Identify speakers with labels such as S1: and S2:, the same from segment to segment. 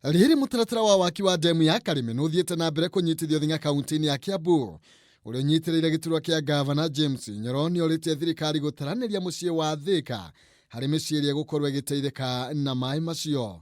S1: Rĩrĩ mũtaratara wa waki wa ndemu ya Karĩmĩ nĩ ũthiĩte na mbere kũnyitithio thing'a kaunti-inĩ ya Kiambu. Ũrĩa ũnyitĩrĩire gĩturwa kĩa ngavana James Nyoro nĩ orĩtie thirikari gũtaranĩria mũciĩ wa Thĩka harĩ mĩciĩ ĩrĩa ĩgũkorwo ĩgĩteithĩka na maĩ macio.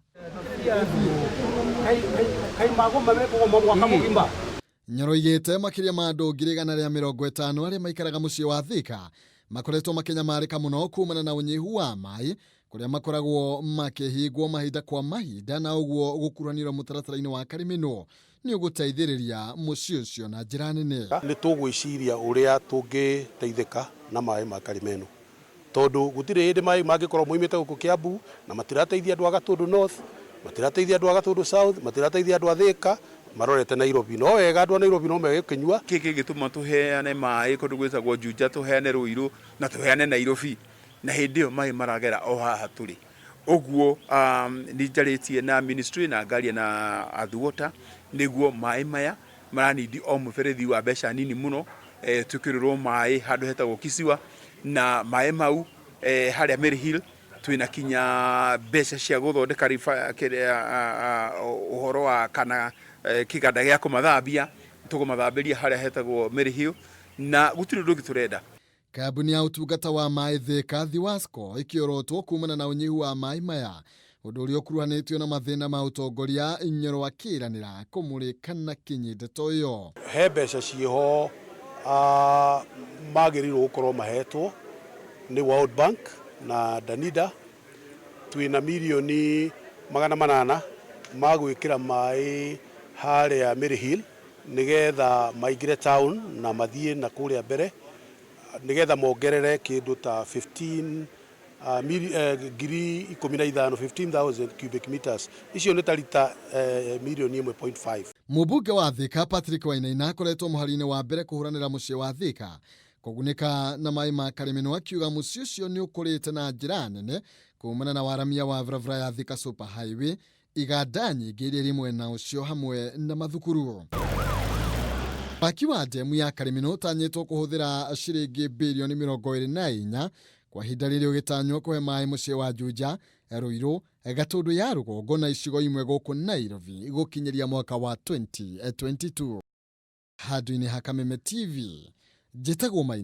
S1: Nyoro oigĩte makĩria ma andũ 150,000 arĩa maikaraga mũciĩ wa Thika makoretwo makĩnyamarĩka mũno kumana na ũnyihu wa maĩ kũrĩa makoragwo makĩhingwo mahinda kwa mahinda na ũguo gũkuruhanio mũtaratara-inĩ wa Karimino nĩ ũgũteithĩrĩria mũciĩ ũcio na njĩra nene.
S2: Nĩ tũgwĩciria ũrĩa tũngĩteithĩka na maĩ ma Karimeno tondũ gũtirĩ hĩndĩ maĩ mangĩkorwo moimĩte gũkũ Kiambu na matirateithia andũ a Gatũndũ North, matirateithia andũ a Gatũndũ South, matirateithia andũ a Thĩka, marorete Nairobi. No wega andũ a Nairobi no megũkĩnyua.
S3: Kĩ kĩngĩtũma tũheane maĩ kũndũ gwĩtagwo Juja, tũheane Ruiru na tũheane Nairobi, na hĩndĩ ĩyo maĩ maragera o haha tũrĩ. Ũguo nĩ njarĩtie na ministry na ngaria na Athi Water nĩguo maĩ maya maranindi o mũberethi wa mbeca nini mũno, twĩkĩrĩrwo maĩ handũ hetagwo Kisiwa, na maĩ mau harĩa Mary Hill twĩna kinya mbeca cia gũthondeka ũhoro wa kana kĩganda gĩa kũmathambia, tũkũmathambĩria harĩa hetagwo Mary Hill, na gũtirĩ ũndũ ũngĩ tũrenda.
S1: Kambuni ya ũtungata wa maĩ Thika Thiwasco ĩkĩorotwo kumana na ũnyihu wa maĩ maya, ũndũ ũrĩa ũkuruhanĩtio na mathĩna ma ũtongoria. Nyoro akĩranĩra kũmũrĩka na kinyi ndeto ĩyo.
S2: He mbeca ciĩho magĩrĩirwo gũkorwo mahetwo nĩ World Bank na Danida. Twĩna mirioni 800 ma gwĩkĩra maĩ harĩa Mary Hill nĩgetha maingĩre town na mathiĩ na kũrĩa mbere nĩgetha mongerere kĩndũ ta 15 15,000, 15,000 cubic meters. Icio nĩ ta rita mirioni 1.5.
S1: Mũmbunge wa Thika Patrick Wainaina akoretwo mũhari-inĩ wa mbere kũhũranĩra mũciĩ wa Thika kũgunĩka na maĩ ma Karimino, akiuga mũciĩ ũcio nĩ ũkũrĩte na njĩra nene kumana na waramia wa barabara ya Thika Super Highway, iganda nyingĩ iria irĩ mwena ũcio hamwe na mathukuru. Waki wa ndemu ya Karimino ũtanyĩtwo kũhũthĩra ciringi birioni 24 kwa ihinda rĩrĩ, ũgĩtanywo kũhe maĩ mũciĩ wa Juja, Ruiru, Gatũndũ ya rũgongo na icigo imwe gũkũ Nairobi gũkinyĩria mwaka wa 2022. Handũ-inĩ ha Kameme TV, njĩtagwo Maina.